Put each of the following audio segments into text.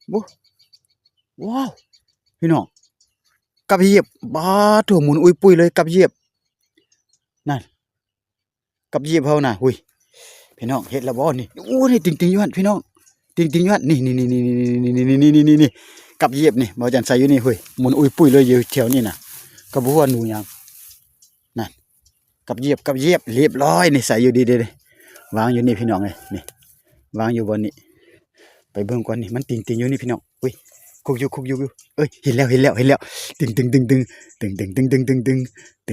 ໂອ້ ວ້າວ ພີ່ນ້ອງ ກັບຢຽບ ບາດໂທ້ ໝູນອຸ້ຍປຸ້ຍເລີຍ ກັບຢຽບ ນັ້ນ ກັບຢຽບເຮົານະ ຫຸ້ຍ ພີ່ນ້ອງ ເຫັນແລ້ວບໍ່ນີ້? ໂອ້ ນີ້ຕິ່ງໆຢູ່ຫັ້ນ ພີ່ນ້ອງ ຕິ່ງໆຢູ່ຫັ້ນ ນີ້ໆໆ ກັບຢຽບນີ້ ບ່າວຈັນໃສ່ຢູ່ນີ້ ຫຸ້ຍ ໝູນອຸ້ຍປຸ້ຍເລີຍ ຢູ່ແຖວນີ້ນະ ກໍບໍ່ຮູ້ວ່າໜູຫຍັງ ນັ້ນ ກັບຢຽບ ກັບຢຽບ ລຽບຮ້ອຍນີ້ ໃສ່ຢູ່ດີເດ້ ວາງຢູ່ນີ້ພີ່ນ້ອງເອີຍ ນີ້ ວາງຢູ່ບ່ອນນີ້ ໄປເບິ່ງກ່ອນນີ້ ມັນຕິ່ງໆຢູ່ນີ້ພີ່ນ້ອງ ອຸ້ຍ ຄຸກຢູ່ ຄຸກຢູ່ ເອີຍ ເຫັນແລ້ວ ເຫັນແລ້ວ ເຫັນແລ້ວ ຕຶງໆໆໆ ຕຶງໆໆໆ ຕຶງໆໆໆ ຕຶງໆໆໆ ຕຶງໆໆໆ ຕຶງໆໆໆ ຕຶງໆໆໆ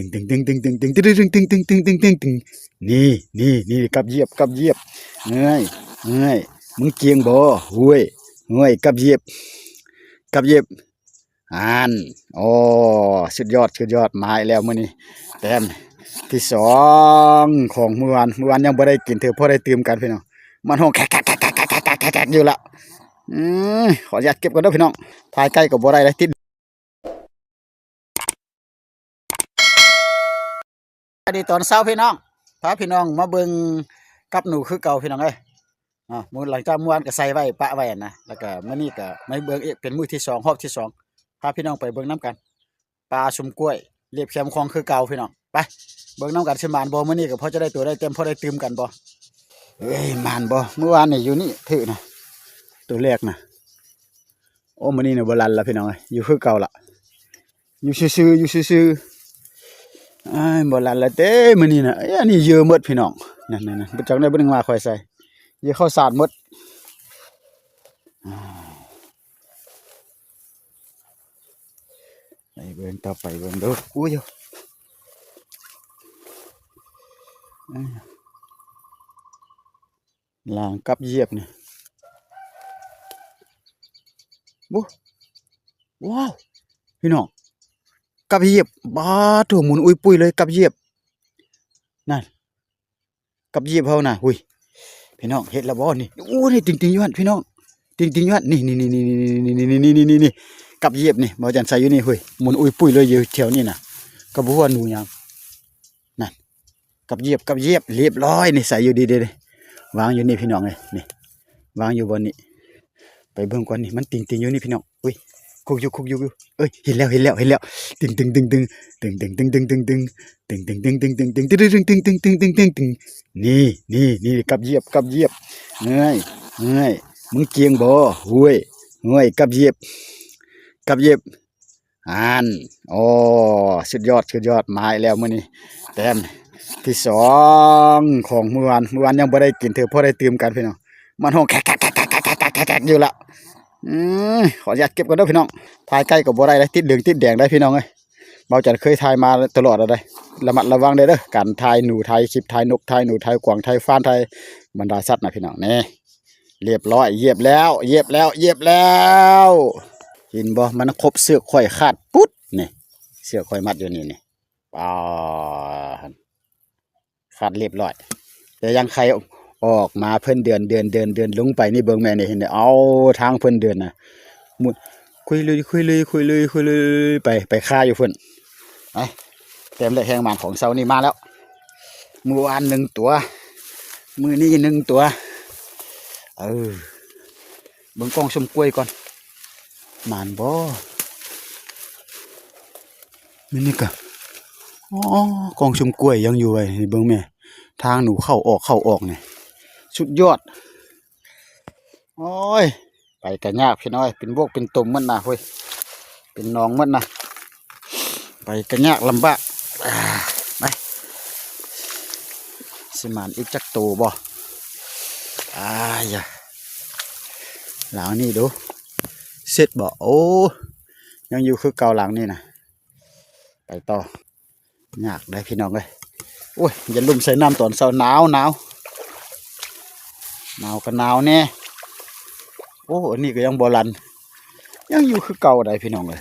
ຕຶງໆໆໆ ຕຶງໆໆໆ ຕຶງໆໆໆ ຕຶງໆໆໆ ຕຶງໆໆໆ ຕຶງໆໆໆ ນີ້ ນີ້ ນີ້ ກັບຢຽບ ກັບຢຽບ ເອີຍ ເອີຍ ມຶງກ່ຽງບໍ່ ຫວຍ ຫວຍ ກັບຢຽບ ກັບຢຽບ ອັນ ໂອ້ ສຸດຍອດ ສຸດຍອດ ມາອີກແລ້ວມື້ນີ້ ແຕ້ມທີສອງຂອງມື້ວານ ມື້ວານຍັງບໍ່ໄດ້ກິນ ຖືພໍໄດ້ຕື່ມກັນພີ່ນ້ອງ ມັນຮ້ອງແຄກໆໆໆໆຢູ່ລະ ອືມ ຂໍອະນຸຍາດເກັບກ່ອນເດີພີ່ນ້ອງ ຖ່າຍໃກ້ກໍບໍ່ໄດ້ເລີຍ ຕິດ ສະບາຍດີຕອນເຊົ້າພີ່ນ້ອງ ພາພີ່ນ້ອງມາເບິ່ງກັບໜູຄືເກົ່າພີ່ນ້ອງເອີຍ ເນາະ ມື້ ຫຼັງຈາກມື້ວານກໍໃສ່ໄວ້ ປະໄວ້ຫັ້ນນະ ແລ້ວກໍມື້ນີ້ກໍມາເບິ່ງອີກ ເປັນມື້ທີສອງ ຮອບທີສອງ ພາພີ່ນ້ອງໄປເບິ່ງນຳກັນ ປ່າຊຸມກ້ວຍ ລຽບແຄມຄອງຄືເກົ່າພີ່ນ້ອງ ໄປເບິ່ງນຳກັນ ຊິໝານບໍ່ ມື້ນີ້ກໍພໍຈະໄດ້ໂຕໄດ້ແຕ້ມ ພໍໄດ້ຕື່ມກັນບໍ່ ເອີຍ ໝານບໍ່ ມື້ວານນີ້ຢູ່ນີ້ຖືກນະ ໂຕແລກນະ ໂອ້ ມື້ນີ້ນະບໍ່ລັ່ນລະພີ່ນ້ອງເອີຍ ຢູ່ຄືເກົ່າລະ ຢູ່ຊື່ໆ ຢູ່ຊື່ໆ ອ້າຍ ບໍ່ລັ່ນລະເດ້ມື້ນີ້ນະ ເອີຍ ອັນນີ້ເຢີໝົດພີ່ນ້ອງ ນັ້ນໆໆ ບໍ່ຈັກໄດ້ບໍ່ໄດ້ມາຄອຍໃສ່ ເຢີເຂົ້າສານໝົດ ອ້າຍ ໄປເບິ່ງຕໍ່ໄປເບິ່ງເດີ ອຸ້ຍ ເອີຍ ລາງກັບຢຽບນີ້ ໂອ້ ວ້າວ ພີ່ນ້ອງ ກັບຢຽບ ບາດໂທ້ ໝູນອຸ້ຍປຸ້ຍເລີຍ ກັບຢຽບ ນັ້ນ ກັບຢຽບເຮົານະ ຫຸ້ຍ ພີ່ນ້ອງ ເຫັນແລ້ວບໍ່ນີ້? ໂອ້ ນີ້ຕິ່ງໆຢູ່ຫັ້ນ ພີ່ນ້ອງ ຕິ່ງໆຢູ່ຫັ້ນ ນີ້ໆໆ ກັບຢຽບນີ້ ບ່າວຈັນໃສ່ຢູ່ນີ້ ຫຸ້ຍ ໝູນອຸ້ຍປຸ້ຍເລີຍ ຢູ່ແຖວນີ້ນະ ກໍບໍ່ຮູ້ວ່າໜູຫຍັງ ນັ້ນ ກັບຢຽບ ກັບຢຽບ ລຽບຮ້ອຍນີ້ ໃສ່ຢູ່ດີເດ້ ວາງຢູ່ນີ້ພີ່ນ້ອງເອີຍ ນີ້ ວາງຢູ່ບ່ອນນີ້ ໄປເບິ່ງກ່ອນນີ້ ມັນຕິ່ງໆຢູ່ນີ້ພີ່ນ້ອງ ອຸ້ຍ ຄຸກຢູ່ ຄຸກຢູ່ ເອີຍ ເຫັນແລ້ວ ເຫັນແລ້ວ ເຫັນແລ້ວ ຕຶງໆໆໆ ຕຶງໆໆ ຕຶງໆໆ ຕຶງໆໆ ຕຶງໆໆ ຕຶງໆໆ ຕຶງໆໆ ຕຶງໆໆ ຕຶງໆໆ ຕຶງໆໆ ຕຶງໆໆ ຕຶງໆໆ ຕຶງໆໆ ຕຶງໆໆ ຕຶງໆໆ ຕຶງໆໆ ຕຶງໆໆ ນີ້ ນີ້ ກັບຢຽບ ກັບຢຽບ ເອີຍ ເອີຍ ມຶງກ່ຽງບໍ່ ຫວຍ ຫວຍ ກັບຢຽບ ກັບຢຽບ ອັນ ໂອ້ ສຸດຍອດ ສຸດຍອດ ມາອີກແລ້ວມື້ນີ້ ແຕ້ມທີສອງຂອງມື້ວານ ມື້ວານຍັງບໍ່ໄດ້ກິນ ຖືພໍໄດ້ຕື່ມກັນພີ່ນ້ອງ ມັນຮ້ອງແຄກໆໆໆຢູ່ລະ ອືມ ຂໍອະນຸຍາດເກັບກ່ອນເດີພີ່ນ້ອງ ຖ່າຍໃກ້ກໍບໍ່ໄດ້ເດ້ ຕິດເຫຼືອງຕິດແດງໄດ໋ພີ່ນ້ອງເອີຍ ບ່າວຈັນເຄີຍຖ່າຍມາຕະຫຼອດແລ້ວເດ້ ລະມັດລະວັງເດີ ການຖ່າຍໜູ ຖ່າຍຄລິບ ຖ່າຍນົກ ຖ່າຍໜູ ຖ່າຍກວາງ ຖ່າຍຟານ ຖ່າຍບັນດາສັດນະພີ່ນ້ອງ ນີ້ ລຽບຮ້ອຍ ຢຽບແລ້ວ ຢຽບແລ້ວ ຢຽບແລ້ວ ເຫັນບໍ່ ມັນຄົບເຊືອກຂ້ອຍຂາດປຸດນີ້ ເຊືອກຂ້ອຍມັດຢູ່ນີ້ນີ້ ປາດ ຂາດລຽບຮ້ອຍ ແຕ່ຍັງໄຂ່ອອກມາເພິ່ນເດືອນ ເດືອນ ເດືອນ ເດືອນລົງໄປນີ້ ເບິ່ງແມ່ນີ້ ເຫັນເດ້ ເອົາ ທາງເພິ່ນເດືອນນະ ໝຸ່ນ ຄຸຍລຸຍ ຄຸຍລຸຍ ຄຸຍລຸຍ ຄຸຍລຸຍ ໄປ ໄປຄາຢູ່ພຸ້ນ ໄປ ແຕ້ມແລກແຮງໝານຂອງເຊົ້ານີ້ມາແລ້ວ ມື້ວານໜຶ່ງຕົວ ມື້ນີ້ໜຶ່ງຕົວ ເອີ ເບິ່ງກ້ອງຊົມກ້ວຍກ່ອນ ໝານບໍ່? ມື້ນີ້ກະ ອໍ ກ້ອງຊົມກ້ວຍຍັງຢູ່ເວີຍ ນີ້ເບິ່ງແມ້ ທາງໜູເຂົ້າອອກ ເຂົ້າອອກນີ້ ສຸດຍອດ ໂອ້ຍ ໄປກະຍາກພີ່ນ້ອງເອີຍ ເປັນໂວກເປັນຕົມໝົດນະ ໂອ້ຍ ເປັນໜອງໝົດນະ ໄປກະຍາກລຳບາກ ອາ ໄປ ຊິໝານອີກຈັກໂຕບໍ່? ອາຢາ ຫຼັງນີ້ດູ ເສັດບໍ່? ໂອ້ ຍັງຢູ່ຄືເກົ່າຫຼັງນີ້ນະ ໄປຕໍ່ ຍາກໄດ໋ພີ່ນ້ອງເອີຍ ໂອ້ຍ ຢ່າລຸ່ມໃສ່ນ້ຳຕອນເຊົ້າ ໜາວ ໜາວ ໜາວກໍໜາວແດ່ ໂອ້ ອັນນີ້ກໍຍັງບໍ່ລັ່ນ ຍັງຢູ່ຄືເກົ່າໄດ໋ພີ່ນ້ອງເອີຍ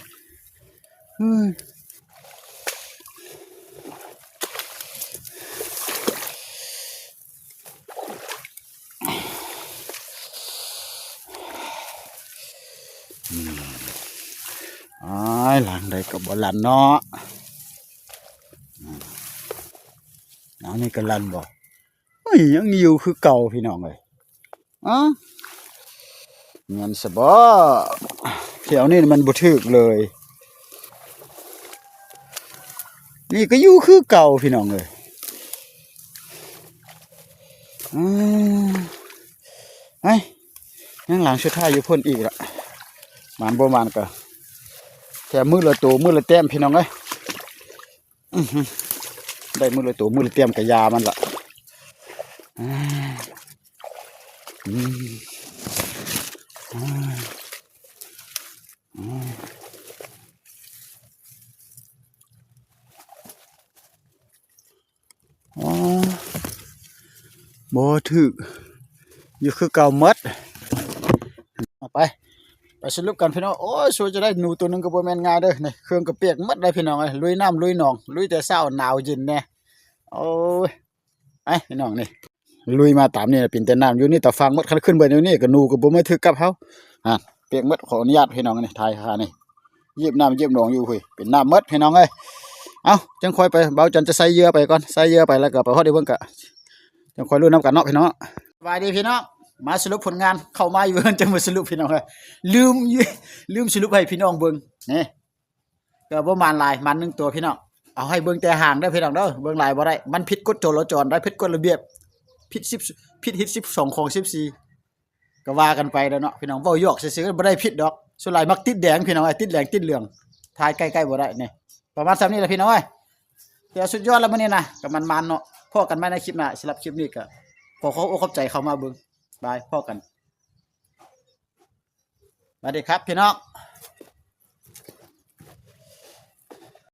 ເຮີ້ຍ ອາຍ ຫຼັງໃດກໍບໍ່ລັ່ນເນາະ ອືມ ຫຼັງນີ້ກໍລັ່ນບໍ່? ໂອ້ຍ ຍັງຢູ່ຄືເກົ່າພີ່ນ້ອງເອີຍ ອາ ແມ່ນຊະບໍ? ແຖວນີ້ມັນບໍ່ຖືກເລີຍ. ນີ້ກໍຢູ່ຄືເກົ່າພີ່ນ້ອງເອີຍ. ອືມ ໄອ້ ຍັງຫຼັງສຸດທ້າຍຢູ່ພຸ້ນອີກລະ. ໝານບໍ່ໝານກໍແຖມມື້ລະໂຕ ມື້ລະແຕ້ມພີ່ນ້ອງເອີຍ. ອື ໄດ້ມື້ລະໂຕ ມື້ລະແຕ້ມກະຢາມັນລະ. ອືມ ອືມ ອໍ ບໍ່ຖືກ ຢູ່ຄືເກົ່າໝົດ. ເອົາໄປ ໄປສະຫຼຸບກັນພີ່ນ້ອງ. ໂອ້ຍ ສວຍຈະໄດ້ໜູໂຕໜຶ່ງກໍບໍ່ແມ່ນງ່າຍເດີ. ນີ້ເຄື່ອງກໍປຽກໝົດໄດ໋ພີ່ນ້ອງເອີຍ. ລຸຍນ້ຳລຸຍໜອງ ລຸຍແຕ່ເຊົ້າໜາວເຢັນແດ່. ໂອ້ຍ ໄອ້ພີ່ນ້ອງ ນີ້ລຸຍມາຕາມນີ້ເປັນແຕ່ນ້ຳຢູ່ນີ້ຕາຝັ່ງໝົດ. ຄັນຂຶ້ນໄປແນວນີ້ກໍໜູກໍບໍ່ມາຖືກກັບເຮົາ. ອາ ປຽກໝົດ. ຂໍອະນຸຍາດພີ່ນ້ອງ ນີ້ຖ່າຍຄານີ້ ຢຽບນ້ຳຢຽບໜອງຢູ່ພຸ້ນ ເປັນນ້ຳໝົດພີ່ນ້ອງເອີຍ. ເອົ້າ ຈັ່ງຄ່ອຍໄປ ເບົາຈັນຈະໃສ່ເຫຍື່ອໄປກ່ອນ ໃສ່ເຫຍື່ອໄປແລ້ວກໍໄປຮອດເບິ່ງກະ ຈັ່ງຄ່ອຍລຸ້ນນຳກັນເນາະພີ່ນ້ອງ. ສະບາຍດີພີ່ນ້ອງ ມາສະຫຼຸບຜົນງານ ເຂົ້າມາຢູ່ເຮືອນຈັ່ງມາສະຫຼຸບພີ່ນ້ອງເອີຍ. ລືມ ລືມສະຫຼຸບໃຫ້ພີ່ນ້ອງເບິ່ງ ນີ້ ກໍບໍ່ໝານຫຼາຍ ໝານໜຶ່ງຕົວພີ່ນ້ອງ. ເອົາໃຫ້ເບິ່ງແຕ່ຫາງເດີພີ່ນ້ອງເດີ ເບິ່ງຫຼາຍບໍ່ໄດ້ ມັນຜິດກົດຈໍລະຈອນໄດ໋ ຜິດກົດລະບຽບ ຜິດສິບ ຜິດ ຜິດສິບສອງຂອງສິບສີ່ ກໍວ່າກັນໄປແລ້ວເນາະພີ່ນ້ອງ. ເວົ້າຢອກຊື່ໆ ບໍ່ໄດ້ຜິດດອກ. ສ່ວນຫຼາຍມັກຕິດແດງພີ່ນ້ອງເອີຍ ຕິດແດງຕິດເຫຼືອງ ຖ່າຍໃກ້ໆບໍ່ໄດ້. ນີ້ປະມານສ່ຳນີ້ລະພີ່ນ້ອງເອີຍ. ຖືວ່າສຸດຍອດລະມື້ນີ້ນະ ກໍໝານໆເນາະ. ພໍ້ກັນໃໝ່ໃນຄລິບໜ້າ. ສຳລັບຄລິບນີ້ກໍຂໍຂອບອົກຂອບໃຈເຂົ້າມາເບິ່ງ. ບາຍ ພໍ້ກັນ. ສະຫວັດດີຄັບພີ່ນ້ອງ.